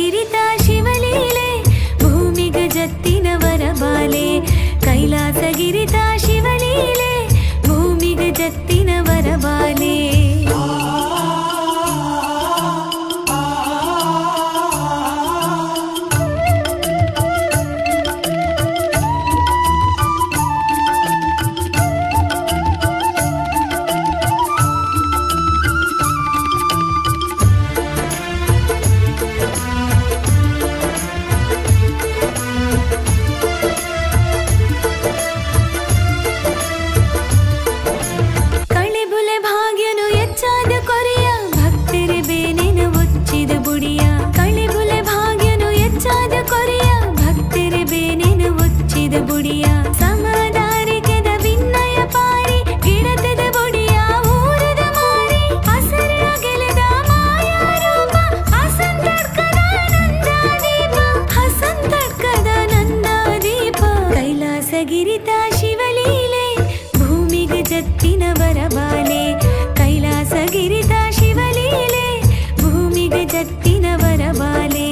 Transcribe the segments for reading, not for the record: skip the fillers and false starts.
ಕೈಲಾಸಗಿರಿತ ಶಿವಲೀಲೆ ಭೂಮಿಗ ಜತ್ತಿನ ವರಬಾಲೆ ಕೈಲಾಸಗಿರಿತ ಶಿವಲೀಲೆ ಭೂಮಿಗ ಜತ್ತಿನ ವರಬಾಲೆ. ಗಿರಿತ ಶಿವಲೀಲೆ ಭೂಮಿಗೆ ಜತ್ತಿನ ವರಬಾಲೆ ಕೈಲಾಸ ಗಿರಿತ ಶಿವಲೀಲೆ ಭೂಮಿಗೆ ಜತ್ತಿನ ವರಬಾಲೆ.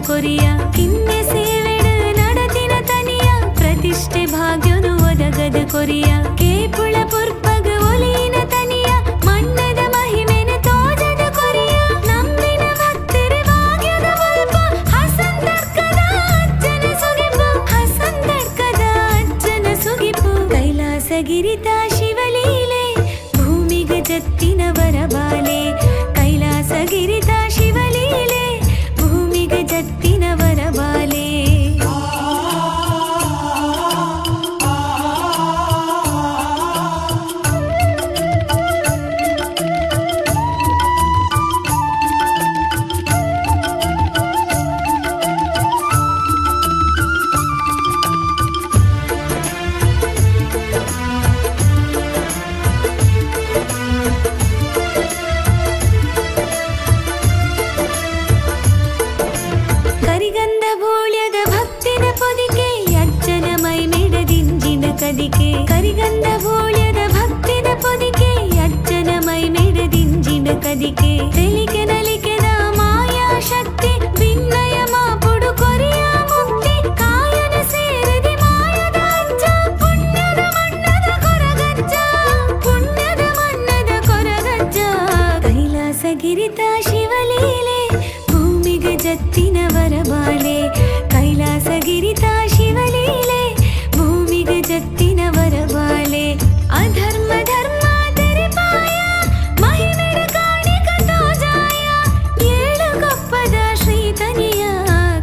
ಕೊರಿಯ ಕಿನ್ನೆ ಸೇವೆಡು ನಡತಿನ ತನಿಯ ಪ್ರತಿಷ್ಠೆ ಭಾಗ್ಯನು ಒದಗದ ಕೊರಿಯ ಕೇಪುಳ ಪುರ್ಪಗ ಒಲಿನ ತನಿಯ ಮಣ್ಣದ ಮಹಿಮೆನ ತೋಜದ ಕೊರಿಯ ನಂಬಿನ ಭಕ್ತರ ಭಾಗ್ಯದ ಮುಲ್ಪ ಹಸಂತರ್ಕದ ಅಜ್ಜನ ಸುಗಿಪು ಹಸಂತರ್ಕದ ಅಜ್ಜನ ಸುಗಿಪು. ಕೈಲಾಸಗಿರಿತ ಶಿವಲೀಲೆ ಭೂಮಿಗ ಜತ್ತಿನ ವರಬಾಲೆ ಕೈಲಾಸಗಿರಿತ ಶಿವಲೀಲೆ ಭೂಮಿಗ ಜತ್ತಿನ ವರಬಾಲೆ. ಕರಿಗಂಧ ಬೋಳ್ಯದ ಭಕ್ತಿನ ಪೊದಿಕೆ ಅಜ್ಜನ ಮೈಮೆಡದಿಂಜಿನ ಕದಿಕೆ ಕರಿಗಂಧ ಬೋಳ್ಯದ ಭಕ್ತಿನ ಪೊದಿಕೆ ಅಜ್ಜನ ಮೈಮೆಡದಿಂಜಿನ ಕದಿಕೆ ತೆಲಿಕೆ ನಲಿಕೆದ ಮಾಯಾ ಶಕ್ತಿ ಭಿನ್ನಯ ಮಾಪುಡು ಕೊರಿಯ ಮುಕ್ತಿ ಕಾಯನ ಸೇರದಿ ಮಾಯದ ಅಜ್ಜ ಪುಣ್ಯದ ಮಣ್ಣದ ಕೊರಗಜ್ಜ ಪುಣ್ಯದ ಮಣ್ಣದ ಕೊರಗಜ್ಜ. ಕೈಲಾಸಗಿರಿತ ಶಿವಲೀಲೆ ಭೂಮಿಗ ಜತ್ತಿನ ವರಬಾಲೆ ಕೈಲಾಸಗಿರಿತ ಶಿವಲೀಲೆ ಭೂಮಿಗ ಜತ್ತಿನ ವರಬಾಲೆ. ಅಧರ್ಮ ಧರ್ಮ ತೆರೆಪಾಯ ಮಹಿಮೆಡ ಕಾಣಿಕ ತೋಜಾಯ ಏಳು ಕೊಪ್ಪದ ಶ್ರೀತನಿಯ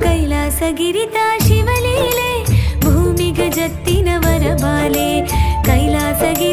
ಕೈಲಾಸಗಿರಿತ ಶಿವಲೀಲೆ ಭೂಮಿಗ ಜತ್ತಿನ ವರಬಾಲೆ ಕೈಲಾಸಗಿರಿತ